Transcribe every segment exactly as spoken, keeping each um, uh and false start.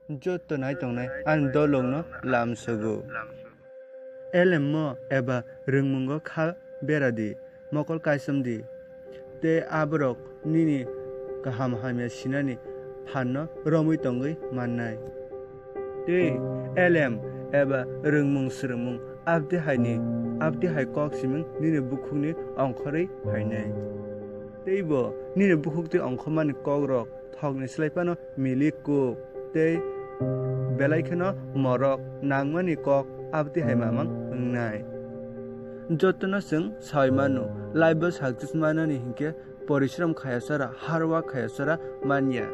Joto nai tongnai ani dolokno lam sogo. Elemmo eba rwngmungo kha bera di, mokol kaisom di, tei aborok nini kaham hamya sinani phanno romwi tongwi mannai. Tei elem eba rwngmung swrwngmung abdi haini, abdi hai kok siming nini bukhukni ongkhorwi phainai. Teibo nini bukhuk tei ongkhormani kokrok thokni slai phano milik kuk tei belai kheno morok nangmani kok abdi hai mamang wngnai. Jotono chwng sai mano, life o success manani hinkhe porishram khaya chara, hard work khaya chara manya.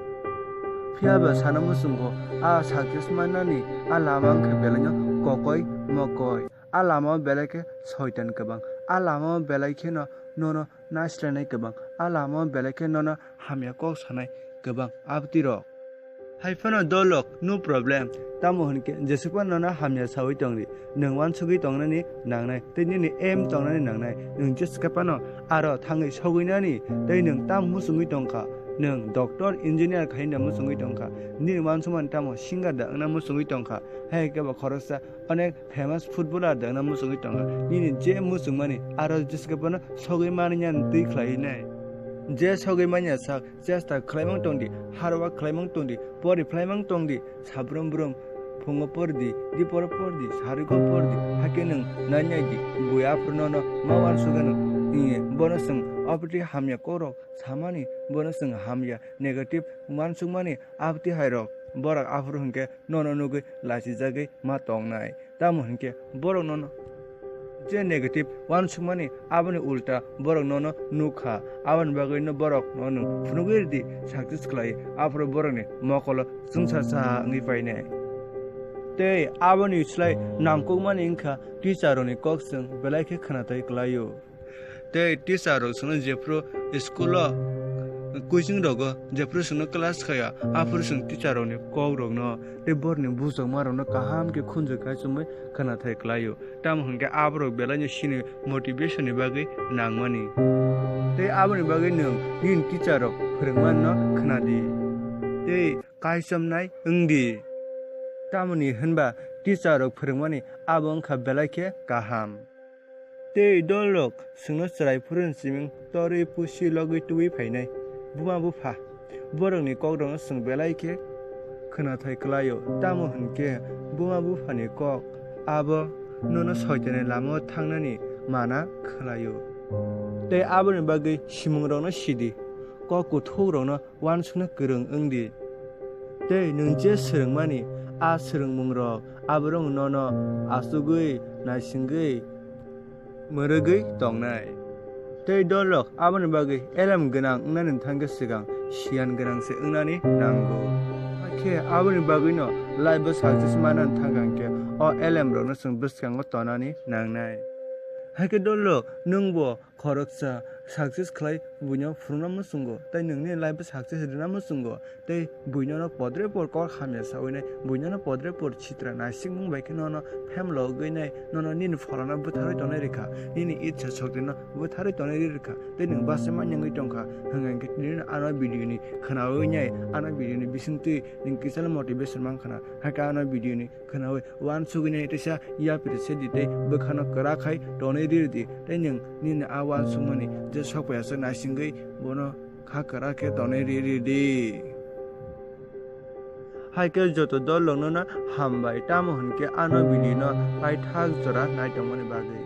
Phiya ba sana muchungo a success manani a lama wngkha belaino kokoi mokoi. A lama o belai khe soitan kwbang, a lama o belai kheno nono naislanai kwbang, a lama o belai khe nono hamya kok sanai kwbang abdi rok. Hai phano dolok, no problem. Tamo hwn khe jeswk phano nono hamya saui tong di, nwng uansugui tongnani nangnai tei nini aim tongnani nangnai. Nwng jeswk phano aro thangwi sogwinani tei nwng tamo muchungui tong kha, nwng doctor, engineer khaina muchungui tong kha, nini uansukmani tamo singer da wngna muchungui tong kha, hai khe bo khoroksa onek famous footballer da wngna muchungui tongo. Nini je muchungmani aro jeswk phano sogwi manwi nani twi khlaiwi nai. Je sogwi manya sak chesta khlaimang tong di, hard work khlaimang tong di, pori phlaimang tong di, sabrum brum phungo por di, diporo por di, sarigo por di, hakhe nwng nai nai di, bui aphuru nono ma uansugano, bono chwng opoti hamya kokrok samani, bono chwng hamya negative uansukmani abti hairok, borok aphuru hwnkhe nono nugwi lachijagwi ma tongnai. Tamo hwnkhe borok nono je negative uansukmani, aboni ulta borok nono nukha, aboni bagwino borok nono phunugwi rwdi success khlai, aphuru borokni mokolo chwngsa cha wngwi painai. Tei aboni slai nangkukmani wngkha teacher rokni kok chwng belai khe khwnathai kwlaio. Tei teacher rok chwngno jephru school o, coaching rogo jephru chwngno class khaya, aphuru chwng teacher rokni kok rokno tei borokni bujokma rokno kaham khe khunju khai chumui khwnathai kwlaio. Tamo hwnkhe aborok belaino chini motivation ni bagwi nangmani. Tei aboni bagwi nwng nini teacher rok phwrwngmano khwnadi tei kaisomnai wngdi. Tamoni hwnba teacher rok phwrwngmani abo wngkha belai khe kaham. Tei dolrok chwngno chwrai phuru ni siming torwi pusi logwi tubui phainai. Buma bupha, borokni kokrokno chwng belai khe khwnathai kwlaio, tamo hwn khe buma buphani kok abo nono soitanni lamao thangnani mana khlaio. Tei aboni bagwi simungrokno sidi, kok kuthukrokno uansukna kwrwng wng di. Tei nwng je swrwngmani a swrwngmungrok, aborok nono achugwi, naisingwi, mwrwgwi tongnai. Tei dolrok aboni bagwi elem gwnang wngnani thangkhe swkang siyan gwnang se wngnani nango. Hakhe aboni bagwino life o success manani thangkha hwnkhe o elemrokno chwng bwskango tonani nangnai. Hakhe dolrok nwngbo khoroksa success khlai buino phurungna muchungo, tei nwngni life o success rwna muchungo, tei buino no podre por kok hamya sawi nai, buino no podre por sitra naisingmung bai khe nono phem logwi nai, nono nini pholano bwtharwi tongnai rwkha, nini itsa shokti no bwtharwi tongnai rwkha, tei nwng bachai manya wngwi tongkha, hwnka hwnkhe tini no ano video ni khwnawi nai, ano video ni bisingtwi nwng kisa le motivation mankha na, hakhe ano video ni khwnawi uansugwi nai teisa yapri se di tei bwkhano kwrak khai tonwi rw di tei nwng nini a uansukmani je sok phai aswk naisingwi bono kha kwrak khe tonwi rw rw di. Hai khe joto dolrokno no hambai, tamo hwn khe ano video no paithak jora nai tongmani bagwi.